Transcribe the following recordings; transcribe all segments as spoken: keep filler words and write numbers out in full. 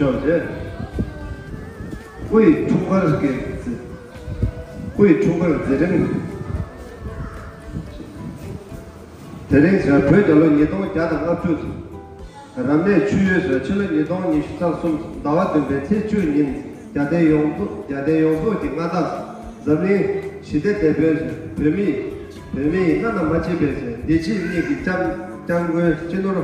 ཤོག་ཅེས། སྐུ་ཡི་འཁྲུངས་སྐར་གྱི་མཛད། སྐུ་ཡི་འཁྲུངས་སྐར་མཛད་རིམ། དེ་རིང་བོད་རྒྱལ་ལོ་ཉིས་སྟོང་བརྒྱ་དང་ལྔ་བཅུ། རབ་གནས་ཆུ་ཡོས་ཕྱི་ལོ་ཉིས་སྟོང་ཉི་ཤུ་རྩ་གསུམ་ཟླ་བ་བདུན་པའི་ཚེས་བཅུ་ཉིན་རྒྱལ་བསྟན་ཡོངས་རྫོགས། རྒྱལ་བསྟན་ཡོངས་རྫོགས་ཀྱི་མངའ་བདག་འཛམ་གླིང་ཞི་བདེ་དེད་དཔོན་བོད་མིའི། བོད་མིའི་སྔ་ན་མ་མཆིས་པའི་བདེ་སྐྱིད་གཉིས་ཀྱི་སྐྱབས་སྐྱབས་མགོན་སྤྱི་ནོར་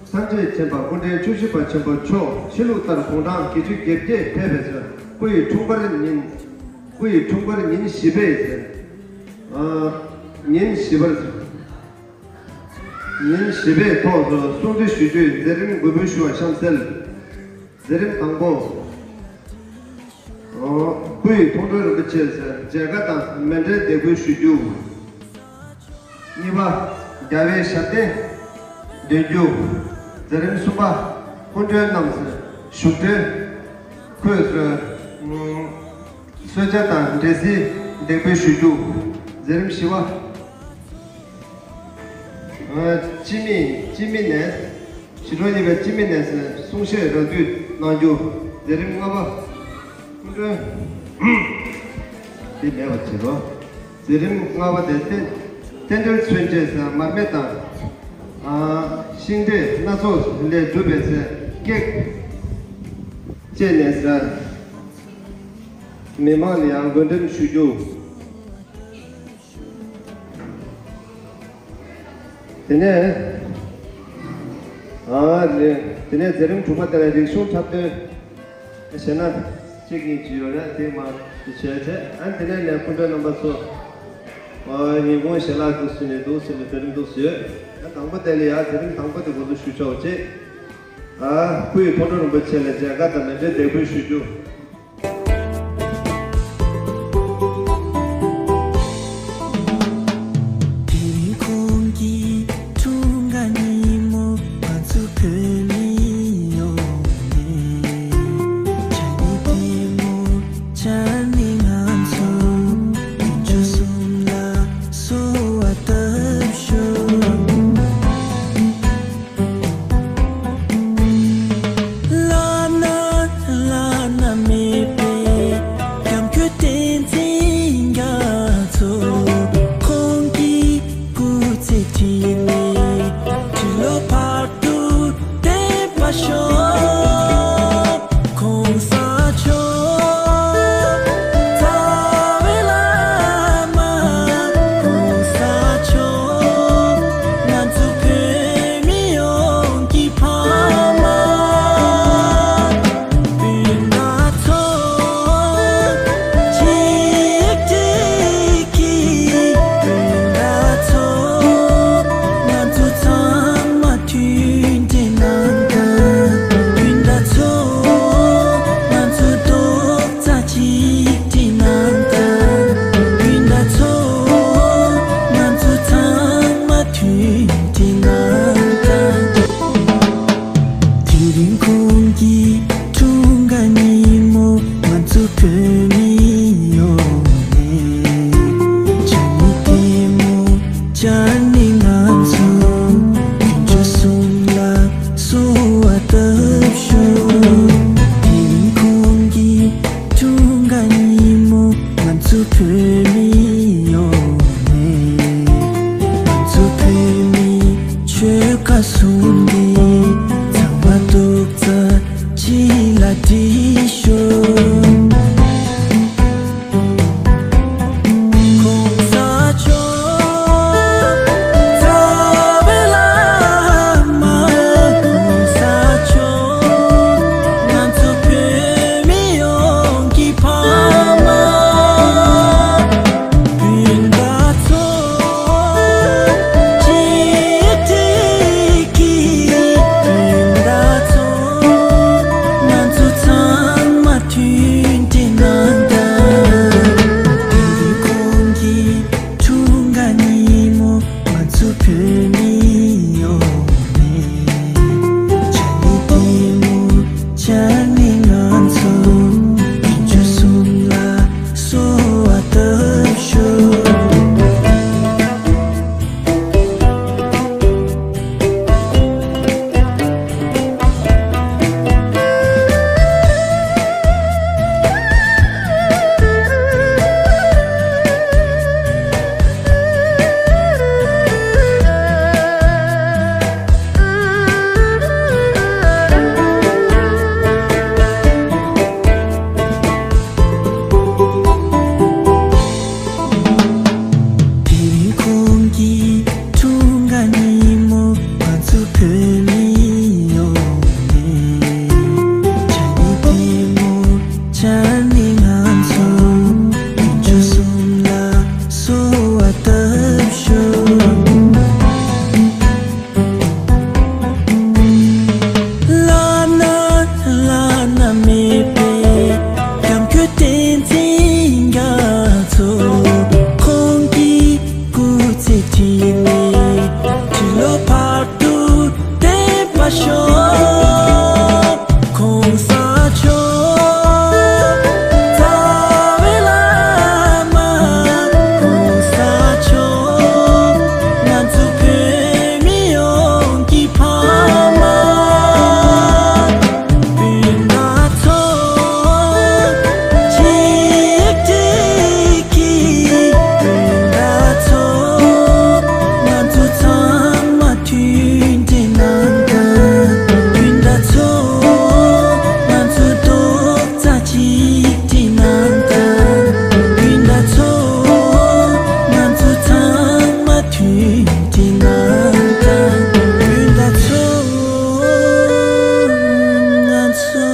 ཐམས་ཅད་མཁྱེན་པ་སྐུ་ཕྲེང་བཅུ་བཞི་པ་ཆེན་པོ་མཆོག་ཕྱི་ལུགས་ལྟར་དགུང་གྲངས་བརྒྱད་ཅུ་གྱ་བརྒྱད་ཕེབས་པའི་ཚེ། སྐུ་ཡི་འཁྲུངས་སྐར་ཉིན། སྐུ་ཡི་འཁྲུངས་སྐར་ཉིན་བཞི་པའི་ཚེ། ཨ། ཉིན་བཞི་པར། ཉིན་བཞི་པའི་ཐོག་ཏུ་གསུང་གྲོས་ཞུ་རྒྱུའི་མཛད་རིམ་དགུ་པོ་ཞུ་བ་གཤམ་གསལ། མཛད་རིམ་དང་པོ། ཨོ། སྐུ་ཡི་མཐོང་གྲོལ་རིན་པོ་ཆེ་མཇལ་ཁ་དང་མཎྜལ་འདེགས་འབུལ་ཞུ་རྒྱུ། གཉིས་པ། རྒྱལ་བའི་ཞབས་བརྟན་འདོན་རྒྱུ། མཛད་རིམ་གསུམ་པ། སྐུ་མགྲོན་རྣམས་བཞུགས་གྲལ་ཁོངས་སུ། གསོལ་ཇ་དང་འབྲས་སིལ་འདེགས་འབུལ་ཞུ་རྒྱུ། མཛད་རིམ་བཞི་པ། ཨ། སྤྱི་མི། སྤྱི་མི་ནས། ཞི་ཁྲོ་གཉིས་པའི་སྤྱི་མི་ནས་གསུང་བཤད་རགས་བསྡུས་གནང་རྒྱུ། མཛད་རིམ་ལྔ་པ། སྐུ་མགྲོན། འདི་མེད་པ་བྱེད་རོགས། མཛད་རིམ་ལྔ་པ་དེ་རྟེན། རྟེན་འབྲེལ་མཚོན་བྱེད་མར་མེ་དང་། ཨ། ཤིང་འབྲས་སྣ་ཚོགས་ལས་གྲུབ་པའི་ཚེ་ཀེག་བཅས་ནས་ཟ། མི་མང་ལ་ཡང་བགོ་འགྲེམས་ཞུ་རྒྱུ། དེ་ནས། ཨ། རེད། དེ་ནས་མཛད་རིམ་དྲུག་པ་དེ་ལ་རིག་གཞུང་འཁྲབ་སྟོན་བྱས་ན་གཅིག་གཉིས་ཅིག་ཡོད་རེད། དེ་མ་བྱས་བྱས། ཨ། དེ་ནས་ནས་སྐུ་མགྲོན་རྣམ་པ་ཚོ། ཨ། ཉིན་གུང་ཞལ་ལག་འདུག་སེ་ནས། འདུག་སེ་ནས་མཛད་རིམ་འདུག་སེ་ཡོད། ཨ། དང་པོ་དེ་ལ་ཡ་མཛད་རིམ་དང་པོ་དེ་འགོ་འཛུགས་ཞུ་ཆོག་ཅེས། ཨ། སྐུ་ཡི་མཐོང་གྲོལ་རིན་པོ་ཆེ་ལ་མཇལ་ཁ་དང་མཎྜལ་འདེགས་འབུལ་ཞུ་རྒྱུ། དེ་རིང་ཁོང་གི་འཁྲུངས་སྐར་ཉིན་མོ། ང་ཚོ་བོད་མི་ཡོངས་ནས་ཆ་ནི་ལྟད་མོ་བྱས་ནས་ང་ཚོ་དཀོན་མཆོག་གསུམ་ལ་གསོལ་བ་བཏབ་ཤོག་བླ་ན་བླ་ན་མེད་པའི་སྐྱབས་མགོན་བསྟན་འཛིན་རྒྱ་མཚོ། ཁོང་གི་སྐུ་ཚེ་ཁྲི་ནས་ཁྲི་ལོ་བར་དུ་བརྟན་པར་ཤོག་གོང་ས་མཆོག་རྩ་བའི་བླ་མ། གོང་ས་མཆོག་ང་ཚོ་བོད་མི་ཡོངས་ཀྱི་ཕ་མ། སྤུན་ཟླ་ཚོ་གཅིག་སྒྲིལ་གྱིས། སྤུན་ཟླ་ཚོ་ང་ཚོ་ཚང་མ་མཐུན་སྒྲིལ་གནང་དང་། སྤུན་ཟླ་ཚོ་ང་ཚོ་རྡོག་རྩ་གཅིག་སྒྲིལ་གནང་དང་། སྤུན་ཟླ་ཚོ་ང་ཚོ་ཚང་མ་མཐུན་སྒྲིལ་གནང་དང་། དེ་རིང་ཁོང་གི་འཁྲུངས་སྐར་ཉིན་མོ། ང་ཚོ་བོད་མི་ཡོངས་ནས་ཆ་ནི་ལྟད་མོ་བྱས་ནས་ང་ཚོ་དཀོན་མཆོག་གསུམ་ལ་གསོལ་བ་བཏབ་ཤོག་དེ་རིང་ཁོང་གི་འཁྲུངས་སྐར་ཉིན་མོ། ང་ཚོ་བོད་མི་ཡོངས་ནས། ང་ཚོ་བོད་མི་ཆོལ་ཁ་གསུམ་གྱི་ཚང་མ་རྡོག་རྩ་གཅིག་ལ་སྒྲིལ་ཤོག་གོང་ས་མཆོག་རྩ་བའི་བླ་མ། གོང་ས་མཆོག་ང་ཚོ་བོད་མི་ཡོངས་ཀྱི་ཕ་མ། སྤུན་ཟླ་ཚོ་གཅིག་སྒྲིལ་གྱིས། སྤུན་ཟླ་ཚོ་ང་ཚོ་ཚང་མ་མཐུན་ ཅན་ནི་ང་ཚོ་ཡུལ་ཆུ་གསུམ་ལ་གསོལ་བ་བཏབ་ཤོག་བླ་ན་བླ་ན་མེད་པའི་སྐྱབས་མགོན་བསྟན་འཛིན་རྒྱ་མཚོ། ཁོང་གི་སྐུ་ཚེ་ཁྲི་ནས་ཁྲི་ལོ་བར་དུ་བརྟན་པར་ཤོག་གོང་ས་མཆོག་རྩ་བའི་བླ་མ། གོང་ས་མཆོག་ང་ཚོ་བོད་མི་ཡོངས་ཀྱི་ཕ་མ། སྤུན་ཟླ་ཚོ་གཅིག་སྒྲིལ་གྱིས། སྤུན་ཟླ་ཚོ་ང་ཚོ་ཚང་མ་མཐུན་སྒྲིལ་གནང་དང་། སྤུན་ཟླ་ཚོ་ང་ཚོ་རྡོག་རྩ་གཅིག་སྒྲིལ་གནང་དང་། སྤུན་ཟླ་ཚོ་ང་ཚོ་ཚང་མ་མཐུན་སྒྲིལ་གནང་དང་། སྤུན་ཟླ་ཚོ་ང་ཚོ་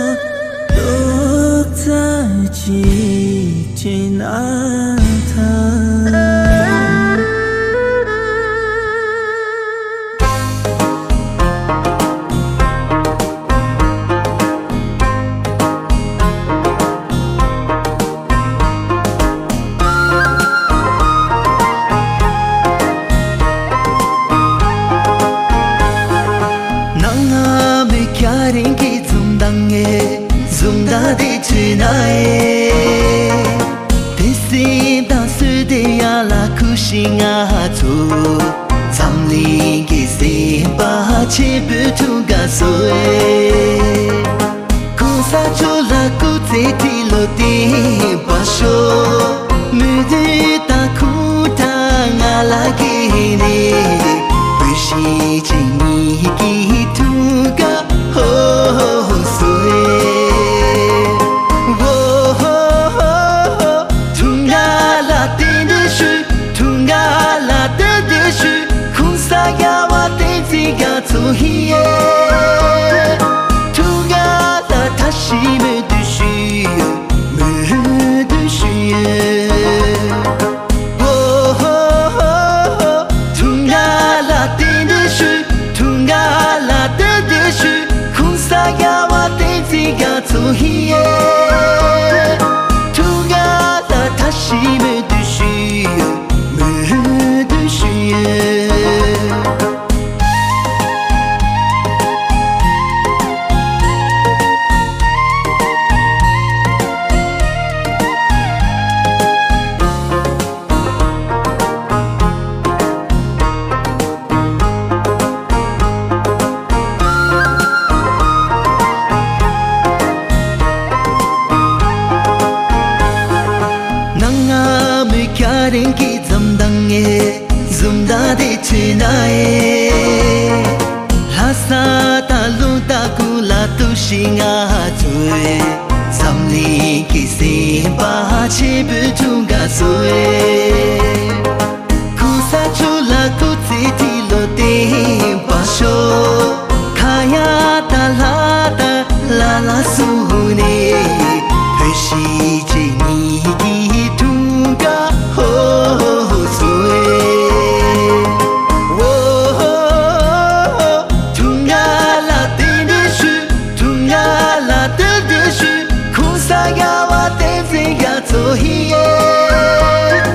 རྡོག་རྩ་གཅིག་སྒྲིལ་གནང་དང་། ནང་ང་མི་ཁྱ་རིང་གི་འཛུམ་མདངས་ངས་འཛུམ་མདངས་དེ་བྱོས་ན་ཨེ། དེ་སྲིད་དང་སུ་དེ་ཡ་ལ་ཁུ་ཤི་ང་ཚོ་འཛམ་གླིང་གི་སེམས་པ་ཆེན་པོའི་ཐུག་ག་སོ་ཨེ། གོང་ས་མཆོག་ལ་སྐུ་ཚེ་ཁྲི་ལོ་བརྟན་པར་ཤོག་མོས་འདུན་དང་ཁུངས་དང་ང་ལ་གི་ནི་བུ་ཤི་ཅི་ཉིད་ཀྱི་ཐུག་ག་ཧོ་ཧོ་ཧོ་སོ་ཨེ། ཧོ་ཧོ་ཧོ་ཧོ། ཐུག་ག་ལ་བརྟན་འདུ་ཞུ། ཐུག་ག་ལ་བརྟན་འདུ་ཞུ། གོང་ས་རྒྱལ་བ་བསྟན་འཛིན་རྒྱ་མཚོ་ཧི་ཡེ། ཐུག་ག་ལ་ཐ་ཤི་མོས་འདུ་ཞུ། མོས་འདུ་ཞུ། ཧོ་ཧོ་ཧོ་ཧོ། ཐུག་ག་ལ་བརྟན་འདུ་ཞུ། ཐུག་ག་ལ་བརྟན་འདུ་ཞུ། གོང་ས་རྒྱལ་བ་བསྟན་འཛིན་རྒྱ་མཚོ་ཧི་ཡེ། ཐུག་ག་ལ་ཐ་ཤི་མོས་འདུ་ཞུ། མོས་འདུ་ཞུ། ནང་ང་མི་ཁྱ་རིང་གི་འཛུམ་མདངས་ངས་འཛུམ་མདངས་དེ་བྱོས་ན་ཨེ། ལྷ་ས་དང་ལུང་རྟ་ཁུལ་ལ་གཏུགས་ཤིང་ང་ཚོས་འཛམ་གླིང་གི་སེམས་པ་ཆེན་པོའི་ཐུག་ག་སོ་ཨེ། གོང་ས་མཆོག་ལ་སྐུ་ཚེ་ཁྲི་ལོ་བརྟན་པར་ཤོག་ཁ་ཡ་དང་ལྷ་དང་ལ་ལ་སུ་ནས་བོད་ཤི་ཅི་ཉིད་ཀྱི་ཐུག་ག་ཧོ་ཧོ་ཧོ་སོ་ཨེ། ཨོ་ཧོ་ཧོ་ཧོ། ཐུག་ག་ལ་བརྟན་འདུ་ཞུ། ཐུག་ག་ལ་བརྟན་འདུ་ཞུ། གོང་ས་རྒྱལ་བ་བསྟན་འཛིན་རྒྱ་མཚོ་ཧི་ཡེ།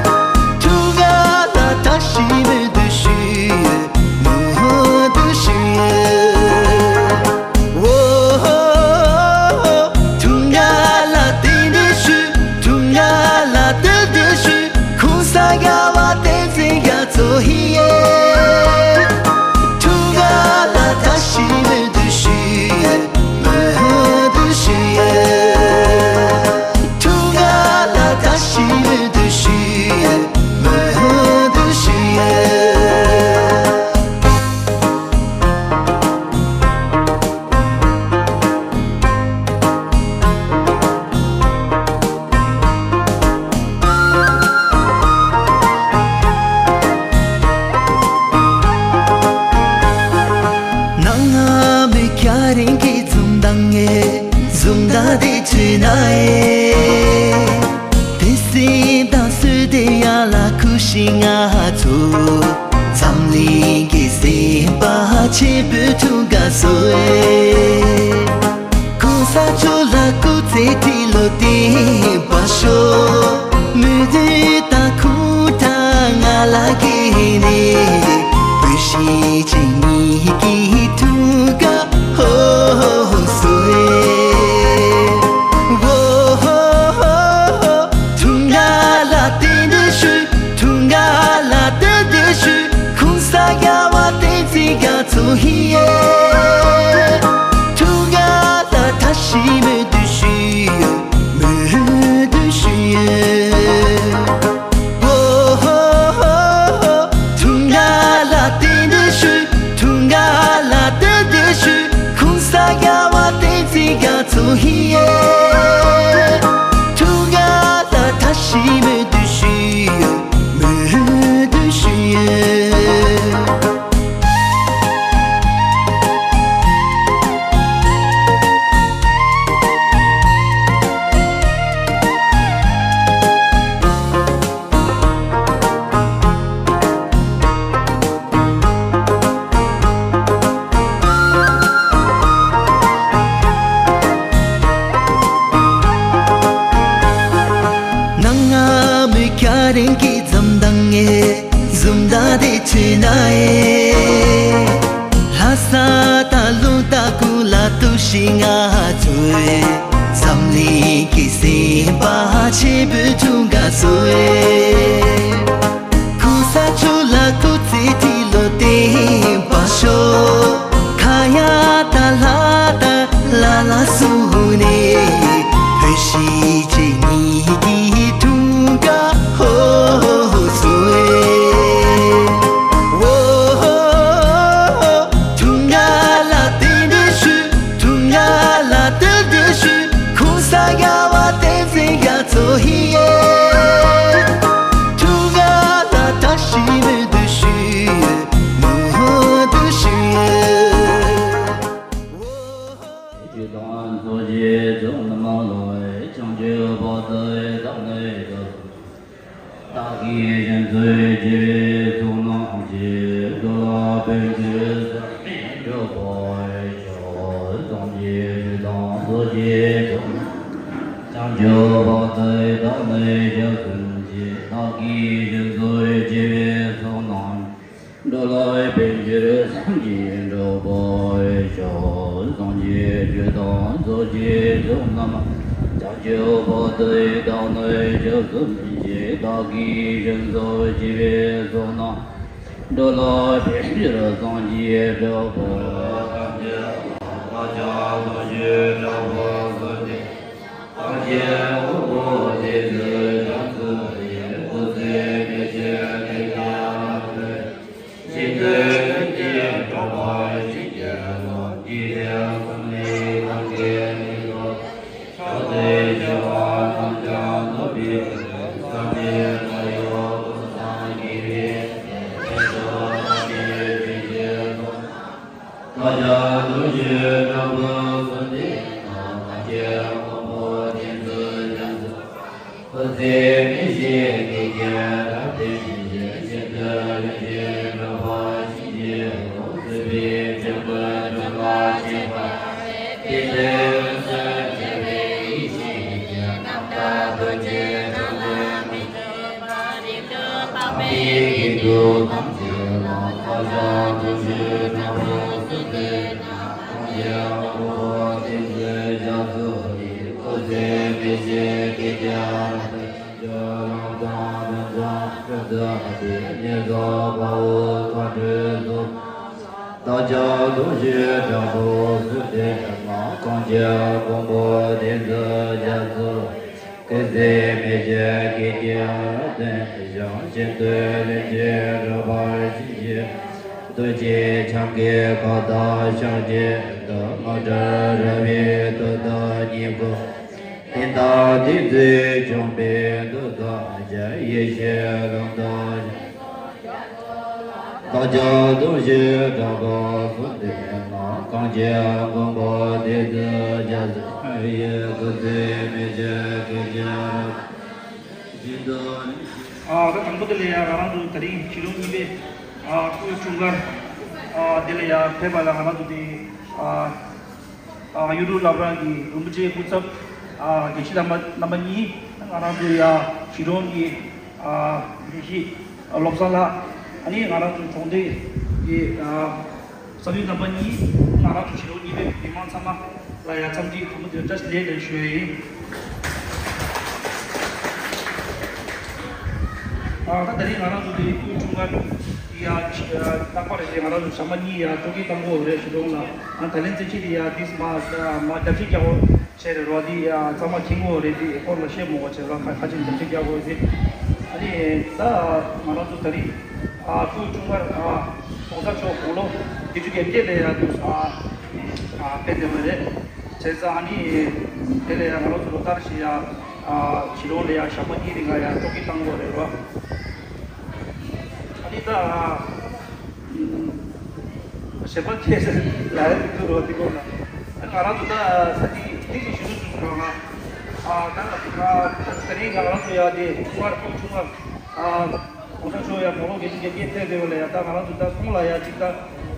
ནའི། དེ་སྲིད་ད་སུ་དེ་ཡ་ལ་ཁུ་ཤི་ང་ཚོ། འཛམ་གླིང་གི་སེམས་པ་ཆེན་པོ་ཐུང་ག་སོ་ཨེ། གོང་ས་མཆོག་ལ་སྐུ་ཚེ་ཁྲི་ལོ་བརྟན་པར་ཤོག་མི་དུས་ད་ཁུ་ད་ང་ལ་གི་ནི། བུ་ཤི་ཅི་ཉི་གི་ཐུང་ག་ཧོ་ཧོ་སོ་ཨེ། ཧོ་ཧོ་ཧོ་ཧོ། ཐུང་ག་ལ་བརྟན་དུ་ཞུ། ཐུང་ག་ལ་བརྟན་དུ་ཞུ། གོང་ས་རྒྱལ་བ་བསྟན་འཛིན་རྒྱ་མཚོ་ཧི་ཡེ། ཐུང་ག་ལ་ད་ཤི་མོས་དུ་ཞུ། མོས་དུ་ཞུ། ཧོ་ཧོ་ཧོ་ཧོ། ཐུང་ག་ལ་བརྟན་དུ་ཞུ། ཐུང་ག་ལ་བརྟན་དུ་ཞུ། གོང་ས་རྒྱལ་བ་བསྟན་འཛིན་རྒྱ་མཚོ་ཧི་ཡེ། ཐུང་ག་ལ་ད་ཤི་མོས་དུ་ཞུ། མོས་དུ་ཞུ། ནང་ང་མི་ཁ་རིང་གི་འཛུམ་མདངས་ངེ་འཛུམ་མདངས་དེ་ཆུ་ན་ཨེ། ལྷ་ས་ད་ལུང་ད་ཀུ་ལ་ཏུ་ཤི་ང་ཚོ་ཨེ། འཛམ་གླིང་གི་སེམས་པ་ཆེན་པོ་ཐུང་ག་སོ་ཨེ། གོང་ས་མཆོག་ལ་སྐུ་ཚེ་ཁྲི་ལོ་བརྟན་པར་ཤོག་ཁ་ཡ་ད་ལྷ་ད་ལ་ལ་སུ་ནེ། བུ་ཤི་ཅི་ཉི་གི་ཐུང་ག་ཧོ་ཧོ་སོ་ཨེ། ཧོ་ཧོ་ཧོ། ཐུང་ག་ལ་བརྟན་དུ་ཞུ། ཐུང་ག་ལ་བརྟན་དུ་ཞུ། གོང་ས་རྒྱལ་བ་བསྟན་འཛིན་རྒྱ་མཚོ་ཧི་ཡེ། ཐུང་ག་ལ་ད་ཤི་མོས་དུ་ཞུ། མོས་དུ་ཞུ། ཇི་ལྟར་རྫོགས་བྱེད་རྫོགས་རྣམ་སྨིན་ལ། བྱང་ཆུབ་བར་དུ་བདག་ནི་སྐྱབས་སུ། བདག་གིས་གཞན་སུ་སྐྱེ་བོའི་ཚོགས་རྣམས་ཀྱི། འགྲོ་ལ་ཕན་ཕྱིར་བསམས་ནས་བསྒྲུབ་པར་ཤོག་སངས་རྒྱས་ཆོས་དང་ཚོགས་ཀྱི་མཆོག་རྣམས། བྱང་ཆུབ་བར་དུ་བདག་ནི་སྐྱབས་སུ་མཆི། བདག་གིས་གཞན་སུ་སྐྱེ་བོའི་ཚོགས་རྣམས། འགྲོ་ལ་ཕན་ཕྱིར་བསམས་ཀྱིས་བསྒྲུབ་པར་ཤོག་སངས་རྒྱས་ཆོས་དང་ཚོགས་ཀྱི་མཆོག་རྣམས། བྱང་ཆུབ་བར་དུ་བདག་ནི་སྐྱབས་སུ་མཆི། བདག་གིས་གཞན་སུ་སྐྱེ་བོའི་ཚོགས་རྣམས། འགྲོ་ལ་ཕན་ཕྱིར་བསམས་ཀྱིས་བསྒྲུབ་པར། བསམས་ཀྱིས་བསྒྲུབ་པར་བསམས་ཀྱིས་བསྒྲུབ་པར་བསམས་ཏེ། ཐམས་ཅད་དབང་པོ་ཐམས་ཅད་ཀྱི་སྐྱབས་སུ་མཆི། སྐུ་ཚེ་མི་ཤིགས་བདེ་ཞིང་ཡོངས་སུ་བརྟན། ཇི་ལྟར་ལྷུན་གྱིས་གྲུབ་པ་ཇི་སྙེད་སུ། འཇིག་རྟེན་གསུམ་ལས་ཐམས་ཅད་མི་འགྲོ། ཕྱོགས་དུས་བྱེ་བ་རྣམས་ཀྱང་ཐུབ་པའི་ཚུལ། བསམ་པའི་བྱ་ཡུལ་ཀུན་བཟང་དགེ་བའི་བཤེས། ཕྱིན་དྲུག་ཐམས་ཅད་མཁྱེན་པའི་ཚོགས་རྣམས། བདག་ཅག་ཐམས་ཅད་སྐྱབས་སུ་མཆི། ཐམས་ཅད་དབང་པོ་ཐམས་ཅད་ཀྱི་སྐྱབས་སུ། སྐུ་ཚེ་མི་ཤིགས་བདེ་ཞིང་རབ་བརྟན་ཅིང་། ཇི་ལྟར་ལྷུན་གྱིས་གྲུབ་པ་ཇི་སྙེད་སུ། སྲིད་པའི་འགྲོ་ཀུན་འགྲོ་ལ་སྐྱོབ་པར་ཤོག་དེ་ལྟར་འོད་གསལ་ཆེ་བའི་ཡེ་ཤེས་ཀྱིས། རྣམ་དག་ཐམས་ཅད་ཐོབ་ནས་མི་ལུས་པ། རིགས་དྲུག་དམ་པའི་དགེ་འདུན་ཐམས་ཅད་ལ། བདག་ཅག་ཐམས་ཅད་སྐྱབས་སུ་མཆི། ཐམས་ཅད་དབང་པོ་ཐམས་ཅད་ཀྱི་སྐྱབས་སུ་མཆི། སྐུ་ཚེ་མི་ཤིགས་བདེ་ཞིང་རབ་བརྟན་ཅིང་། ལམ་དང་དོན་དང་སྤྱོད་དང་ལྡན། ཉེས་བྱས་དཔའ་བོ་མཁའ་འགྲོའི་ཚོགས། བདག་ཅག་ཐམས་ཅད་སྐྱབས་སུ་མཆི། གང་ཕྱིར་དབང་པོ་ཐམས་ཅད་ཀྱི་སྐྱབས་སུ། སྐུ་ཚེ་མི་ཤིགས་བདེ་ཞིང་རབ་བརྟན་ཅིང་། ཇི་ལྟར་ལྷུན་གྱིས་གྲུབ་པ་ཇི་སྙེད། ཐུགས་རྗེ་འཆང་གི་གོ་ཐོག་ཕྱག་རྒྱའི་དུས། དངངས་སྐྲག་རལ་པའི་དུས་དང་ཉིན་གུང་། དེ་དག་ཐུགས་བརྩེས་བྱུང་བའི་དུས་ཐམས་ཅད། ཡེ་ཤེས་ཀློང་དུ་བདག་ཅག་ཐམས་ཅད་སྐྱབས་སུ་མཆི། གང་ཕྱིར་དབང་པོ་ཐམས་ཅད་ཀྱི་སྐྱབས་སུ། ཨ་ད་དང་པོ་དེ་ལ་ཡ་ང་རང་ཚོ་ད་རིང་ཕྱི་ལོ་གཉིས་པའི་ཨ་སྐུའི་འཁྲུངས་སྐར་ཨ་དེ་ལ་ཡ་ཕེབས་པ་ལ་ང་རང་ཚོ་དེ་ཨ་ཨ་གཡུ་འབྲུག་བླ་བྲང་གི་རིན་པོ་ཆེའི་སྐུ་ཚབ་ཨ་དགེ་བཤེས་རྣམ་པ་རྣམ་པ་གཉིས། ང་རང་ཚོ་ཡ་གཞིས་གྲོང་གི་ཨ་དགེ་བཤེས་བློ་བཟང་ལགས། ཨ་ནི་ང་རང་ཚོ་གྲོང་སྡེ་གི་ཨ་བསམ་ཡུལ་རྣམ་པ་གཉིས། ང་རང་ཚོ་གཞིས་གྲོང་གཉིས་པའི་མི་མང་ཚང་མ་ལ་ཡ་འཚམས་འདྲི་དང་པོ་དེ་བཀྲ་ཤིས་བདེ་ལེགས་ཞུ་ཡ་ཡིན། ཨ་ད་ད་རིང་ང་རང་ཚོ་དེ་སྐུའི་འཁྲུངས་སྐར་ཡ་རྟག་པར་རེ་རེ་ང་རང་ཚོ་ཞག་མ་གཉིས་ཡ་སྤྲོ་སྐྱིད་བཏང་གི་ཡོད་རེད། གཞིས་གྲོང་ལ་ཨ་ད་ལན་ཙེ་ཅི་དེ་ཡ་དེ་མ་མ་རྒྱབ་ཤིག་རྒྱག་གོ་བྱས་རེད་རོ། དེ་ཡ་ཚང་མ་མཁྱེན་གི་ཡོད་རེད། དེ་སྐོར་ལ་བཤད་མོ་གོ་བྱས་རོ། ཁ་ཁ་ཆེ་རྒྱབ་ཤིག་རྒྱག་གོ་དེ་ཨ་ནི་ད་ང་རང་ཚོ་ད་རིང་ཨ་སྐུའི་འཁྲུངས་སྐར་ཨ་གོང་ས་མཆོག་དགུང་ལོ་བརྒྱད་ཅུ་གྱ་བརྒྱད་ལ་ཡ་དུ་ཨ་ཨ་ཕེབས་བསྡད་པ་རེད། བྱས་ཙང་ཨ་ནི་དེ་ལ་ཡ་ང་རང་ཚོ་ལོ་ལྟར་བཞིན་ཡ་ཨ་གཞིས་གྲོང་ལ་ཡ་ཞག་མ་གཉིས་རིང་ལ་ཡ་སྤྲོ་སྐྱིད་བཏང་གི་ཡོད་རེད་རོ། ཨ་ནི་ད་ཨ་གཞན་པ་ཁྱེད་ལ་ཡ་དུ་རོ། དེ་སྐོར་ལ་ཨ་ང་རང་ཚོ་ད་ས་ཐིག་ཐིག་ཅིག་ཞུ་རྒྱུ་བྱུང་སོང་ང་། ཨ་ད་ཨ་ད་རིང་ང་རང་ཚོ་ཡ་དེ་ཁུ་བར་ཁུ་ཆུང་བ་ཨ། གོང་ས་མཆོག་ཡ་དགུང་ལོ་བརྒྱད་ཅུ་གྱ་བརྒྱད་ཕེབས་བསྡད་པ་ལ་ཡ་ད་ང་རང་ཚོ་ད་ཁོང་ལ་ཡ་ཅིག་ད་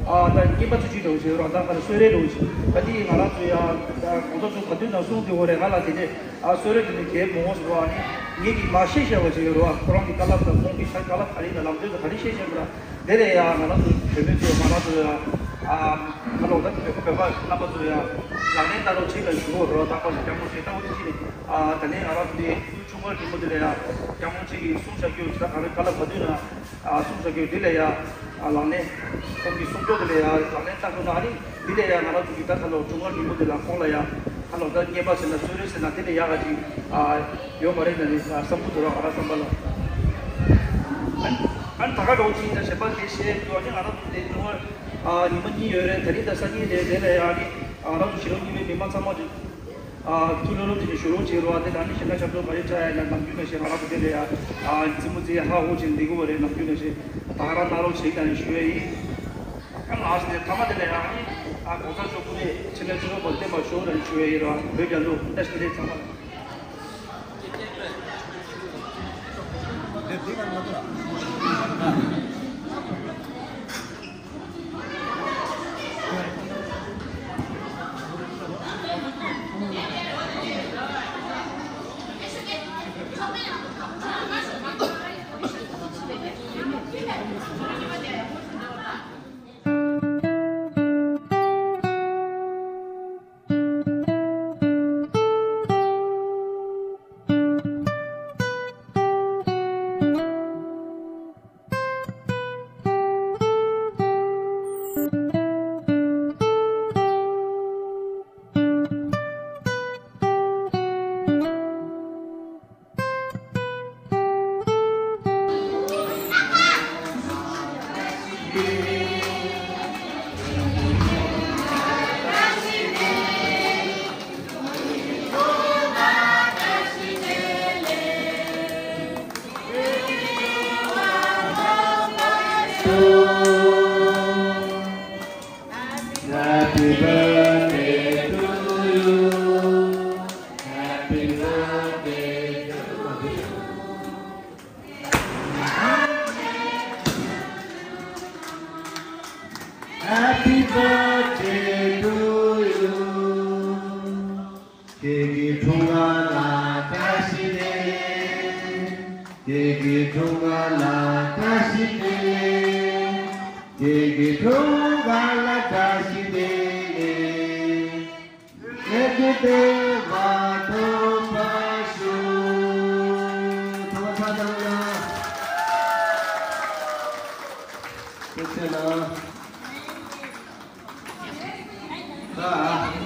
ཨ་ད་རྔན་པ་ཚོ་ཅིག་འདྲ་བོ་བྱེད་རོགས། ད་ག་ལ་གསོལ་རས་འདྲ་བོ་ཅིག་ད་དེ་ང་རང་ཚོ་ཡ་ད་གོང་ས་མཆོག་ག་དུས་ནང་གསུངས་བསྡད་ཡོད་རེད། ང་ལ་དེ་ནས་ཨ་གསོལ་རས་དེ་ནས་གལ་མང་བོ་ཞིག་རོགས། ཨ་ནི་ངེད་ཀྱིས་མ་ཤེས་བཞག་པ་ཅིག་ཡོད་རོགས། ཁོ་རང་གི་བཀའ་སློབ་དང་ཁོང་གི་བཀའ་སློབ་ག་རེ་ཡིན་ན་ལམ་སྟོན་དང་ག་རེ་བཤད་བཞག་པ་ལ་དེ་ལས་ཡ་ང་རང་ཚོ་བོད་མི་ཚོ་ང་རང་ཚོ་ཡ་ཨ་ང་ལོག་ད་བོད་པ་རྣམ་པ་ཚོ་ཡ་ལག་ལེན་བསྟར་རོགས་བྱེད་དང་ཞུ་གི་ཡོད་རོགས། ད་ཁོ་ཞིག་རྒྱ་མོ་ཞིག་ལྟ་བུ་དེ་ཅི་ནས་ཨ་ད་ནས་ང་རང་ཚོ་དེ། ཆུང་མ་རིང་པོ་དེ་ལ་ཡ་སྐྱབས་མགོན་ཆེད་ཀྱི་གསུང་བཤད་རྒྱུ་ད་ག་རེ་ག་ལ་བ་དུས་ན་གསུང་བཤད་རྒྱུ་དེ་ལ་ཡ་ལག་ལེན་ཁོང་གི་གསུང་ཆོས་དེ་ལ་ཡ་ལག་ལེན་བསྟར་དགོས་ན། ཨ་ནི་དེ་ལ་ཡ་ང་རང་ཚོ་གི་ད་ཁ་ལོ་ཆུང་མ་རིང་པོ་དེ་ལ་ཁོང་ལ་ཡ་ཁ་ལོ་ད་རྔན་པ་ཟེར་ན་གསོལ་རས་ཟེར་ན་དེ་ལ་ཡ་ག་ཅིག་ཡོད་མ་རེད་ན་ནི་བསམ་བློ་དེ་ར་ང་རང་བསམ་པ་ལ། ཨ་ནི་ད་ག་རོགས་ཅིག་ད་གཞན་པ་དེ་བཤད་རྒྱུ། ཨ་ནི་ང་རང་ཚོ་དེ་ཆུང་མ་ཉི་མ་གཉིས་ཡོད་རེད། ད་རིང་ད་སང་ཉིན་དེ་དེ་ལ་ཡ་ཨ་ནི་ང་རང་ཚོ་གཞིས་གྲོང་གཉིས་པའི་མི་མང་ཚང་མ་ཅིག་ཨ་ཐུགས་ལྷོད་ལྷོད་དེ་ནས་བཞུགས་རོགས་བྱེད་རོགས། དེ་ད་ནི་ཞེ་དྲག་ཞབས་བྲོ་ག་རེ་འཁྲབ་ཡ་ཡིན་ན་ནམ་རྒྱུན་ནང་བཞིན་ང་རང་ཚོ་དེ་ལ་ཡ་ཨ་རྩེད་མོ་རྩེ་ཡ་ཧ་ཧུ་བྱེད་འདི་གོ་བ་རེད། ནམ་རྒྱུན་ནང་བཞིན་ད་ག་རང་གནང་རོགས་བྱེད་ད་ནི་ཞུ་ཡ་ཡིན། ཡང་ལགས་སེ་ཐ་མ་དེ་ལ་ཡ་ཨ་ནི་ཨ་གོང་ས་མཆོག་སྐུ་ཚེ་ཁྲི་ལོ་ཁྲི་ལོ་བར་བརྟན་པར་ཤོག་ལ་ཞུ་ཡ་ཡིན་རོགས། བོད་རྒྱལ་ལོ་བཀྲ་ཤིས་བདེ་ལེགས་ཚང་མ་ལ། Happy birthday to you. Happy birthday to you. Happy birthday to you. ཁྱེད་ཀྱི་འཁྲུངས་སྐར་ལ་བཀྲ་ཤིས་བདེ་ལེགས། ཁྱེད་ཀྱི་འཁྲུངས་སྐར་ལ་བཀྲ་ཤིས་བདེ་ལེགས། ཁྱེད་ཀྱི་འཁྲུངས་སྐར་ལ་བཀྲ་ཤིས་བདེ་ལེགས། བདེ་བདེ་བ་ཐོབ་པར་ཤོག་ཐོག་མཐའ་དང་ཡ། ཐུགས་རྗེ་གནང་། ད།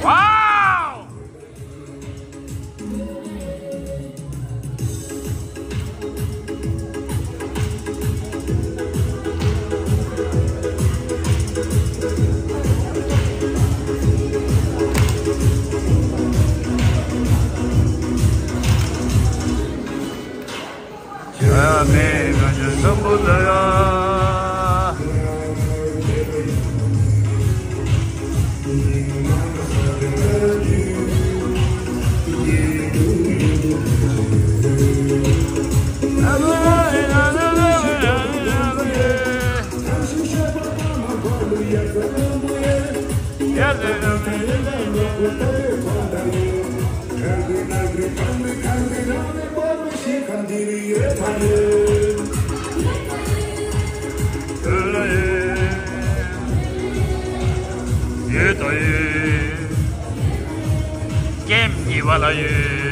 Wow! ཡོད་དོ་ཡོད། ཀེམ་གཉིས་པ་ལ་ཡོད།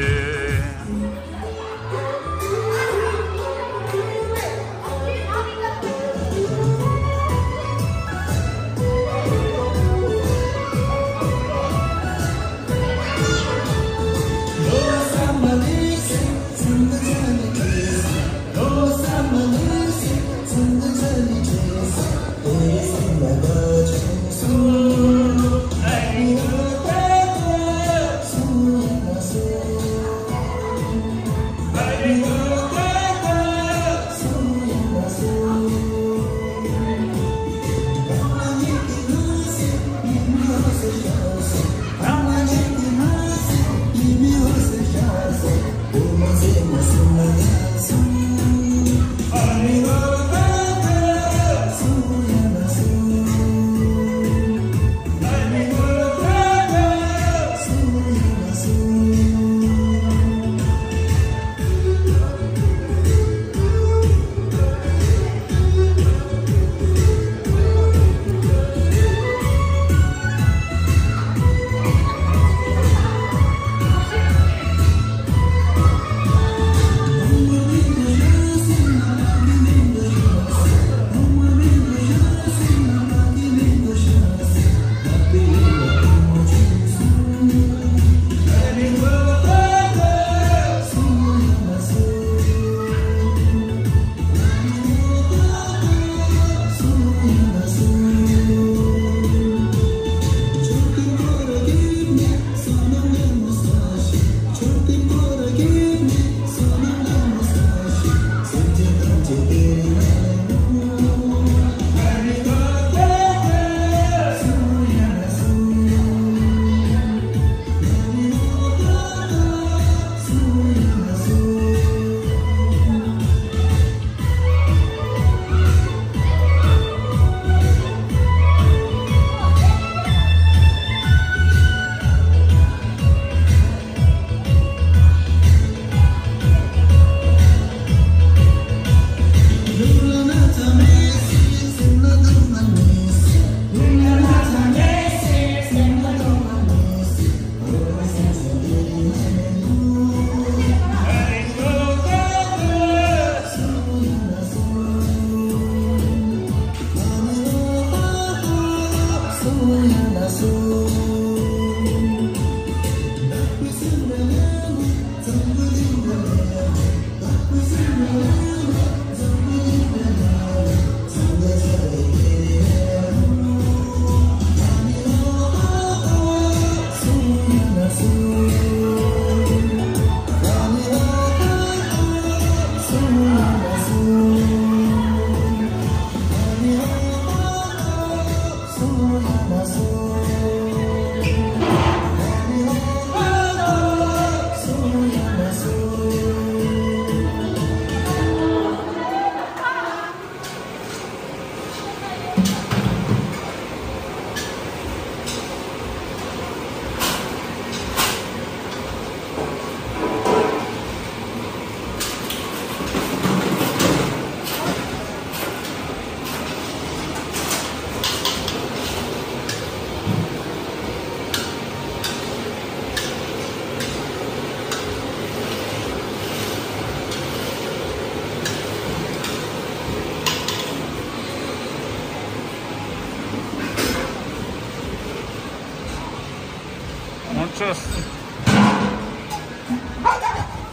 ཚེ་རིང་མ་ལ་གསུམ།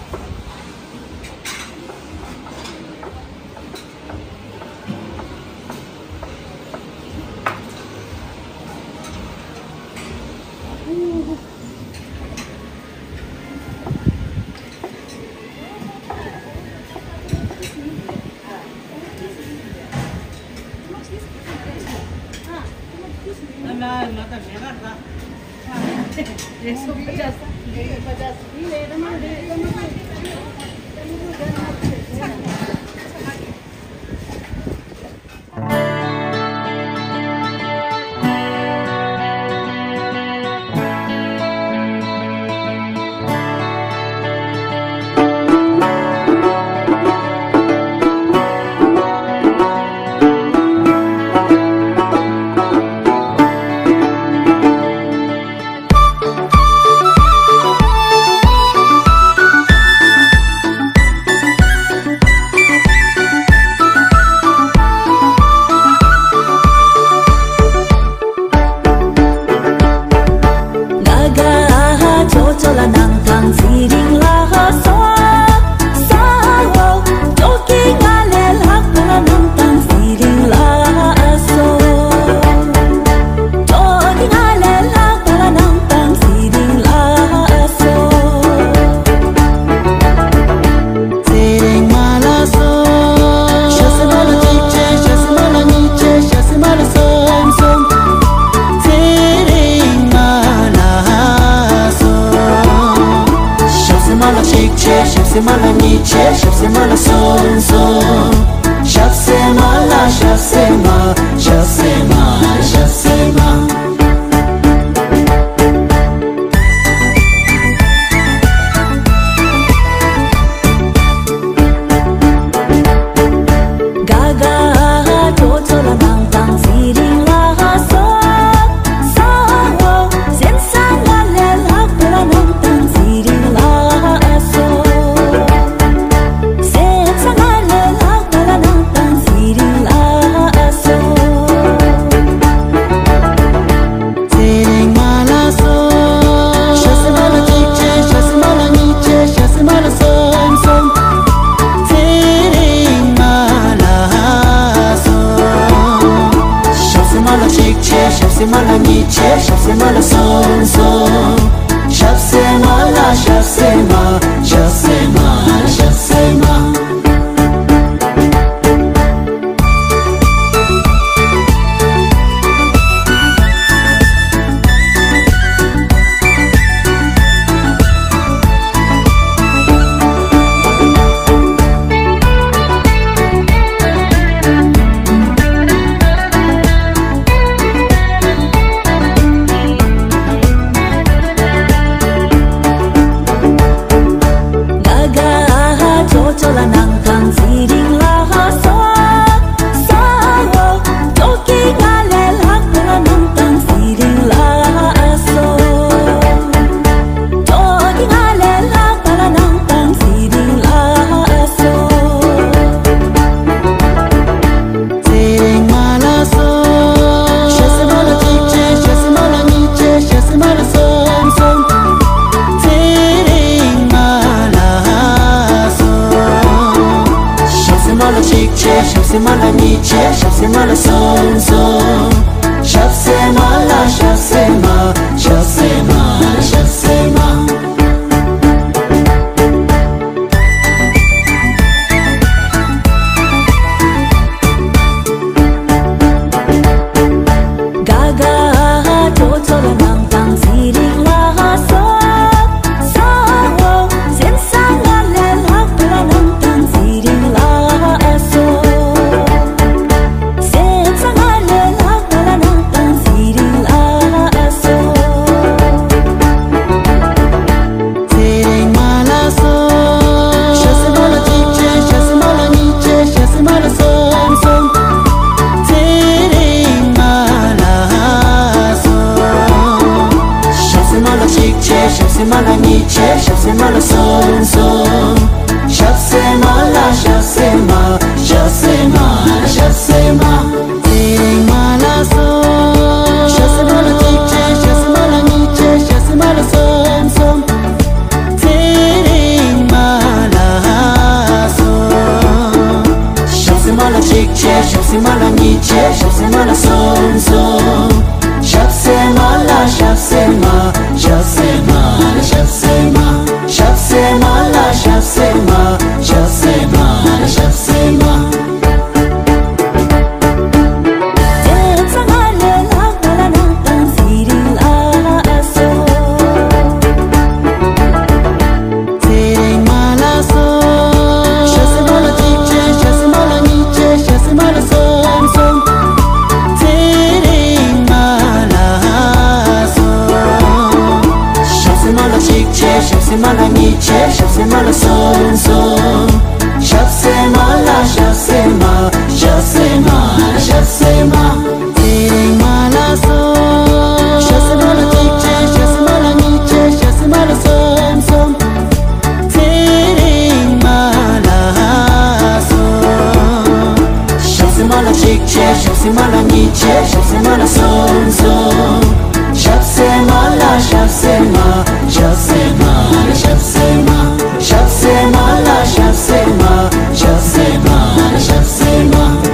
ཞབས་སེ་མ་ལ་གཅིག་བྱས། ཞབས་སེ་མ་ལ་གཉིས་བྱས། ཞབས་སེ་མ་ལ་གསུམ་གསུམ། ཚེ་རིང་མ་ལ་གསུམ། ཞབས་སེ་མ་ལ་གཅིག་བྱས། ཞབས་སེ་མ་ལ་གཉིས་བྱས། ཞབས་སེ་མ་ལ་གསུམ་གསུམ། ཞབས་སེ་མ་ལ། ཞབས་སེ་མ། ཞབས་སེ་མ། ཞབས་སེ་མ། ཚེ་རིང་མ་ལ་གསུམ། ཞབས་སེ་མ་ལ་གཅིག་བྱས། ཞབས་སེ་མ་ལ་གཉིས་བྱས། ཞབས་སེ་མ་ལ་གསུམ་གསུམ། ཚེ་རིང་མ་ལ་གསུམ། ཞབས་སེ་མ་ལ་གཅིག་བྱས། ཞབས་སེ་མ་ལ་གཉིས་བྱས། ཞབས་སེ་མ་ལ་གསུམ་གསུམ། ཞབས་སེ་མ་ལ། ཞབས་སེ་མ། ཞབས་སེ་མ། ཞབས་སེ་མ། ཚེ་རིང་མ་ལ་གསུམ། ཞབས་སེ་མ་ལ་གཅིག་བྱས། ཞབས་སེ་མ་ལ་གཉིས་བྱས། ཞབས་སེ་མ་ལ་གསུམ་གསུམ། ཚེ་རིང་མ་ལ་གསུམ། ཞབས་སེ་མ་ལ་གཅིག་བྱས། ཞབས་སེ་མ་ལ་གཉིས་བྱས། ཞབས་སེ་མ་ལ་གསུམ་གསུམ། ཞབས་སེ་མ་ལ། ཞབས་སེ་མ། ཞབས་སེ་མ། ཞབས་སེ་མ། ཚེ་རིང་མ་ལ་གསུམ། ཞབས་སེ་མ་ལ་གཅིག་བྱས། ཞབས་སེ་མ་ལ་གཉིས་བྱས། ཞབས་སེ་མ་ལ་གསུམ་གསུམ། ཚེ་རིང་མ་ལ་གསུམ། ཞབས་སེ་མ་ལ་གཅིག་བྱས། ཞབས་སེ་མ་ལ་གཉིས་བྱས། ཞབས་སེ་མ་ལ་གསུམ་གསུམ། ཞབས་སེ་མ་ལ། ཞབས་སེ་མ། ཞབས་སེ་མ། ཞབས་སེ་མ། ཚེ་རིང་མ་ལ་གསུམ། ཞབས་སེ་མ་ལ་གཅིག་བྱས། ཞབས་སེ་མ་ལ་གཉིས་བྱས། ཞབས་སེ་མ་ལ་གསུམ་གསུམ། ཚེ་ མ་ལ་སོང་སོང་། ཞབས་སེ་མ་ལ་ཞབས་སེ་མ། ཞབས་སེ་མ་ལ་ཞབས་སེ་མ། ཞབས་སེ་མ་ལ་ཞབས་སེ་མ། ཞབས་སེ་མ་ལ་ཞབས་སེ་མ། ཚེ་རིང་མ་ལ་སོང་། ཞབས་སེ་མ་ལ་གཅིག་བྱས། ཞབས་སེ་མ་ལ་གཉིས་བྱས། ཞབས་སེ་མ་ལ་གསུམ་གསུམ། ཚེ་རིང་མ་ལ་སོང་། ཞབས་སེ་མ་ལ་གཅིག་བྱས། ཞབས་སེ་མ་ལ་གཉིས་བྱས། ཞབས་སེ་མ་ལ་གསུམ་གསུམ། ཞབས་སེ་མ་ལ་ཞབས་སེ་མ། ཞབས་སེ་མ་ལ་ཞབས་སེ་མ། ཚེ་རིང་མ་ལ་སོང་། ཞབས་སེ་མ་ལ་གཅིག་བྱས། ཞབས་སེ་མ་ལ་གཉིས་བྱས། ཞབས་སེ་མ་ལ་གསུམ་གསུམ། ཚེ་རིང་མ་ལ་སོང་། ཞབས་སེ་མ་ལ་གཅིག་བྱས། ཞབས་སེ་མ་ལ་གཉིས་བྱས། ཞབས་སེ་མ་ལ་གསུམ་གསུམ། ཞབས་སེ་མ་ལ་ཞབས་སེ་མ། ཞབས་སེ་མ་ལ་ཞབས་སེ་མ། ཞབས་སེ་མ་ལ་ཞབས་སེ་མ། ཞབས་སེ་མ་ལ་ཞབས་སེ་མ།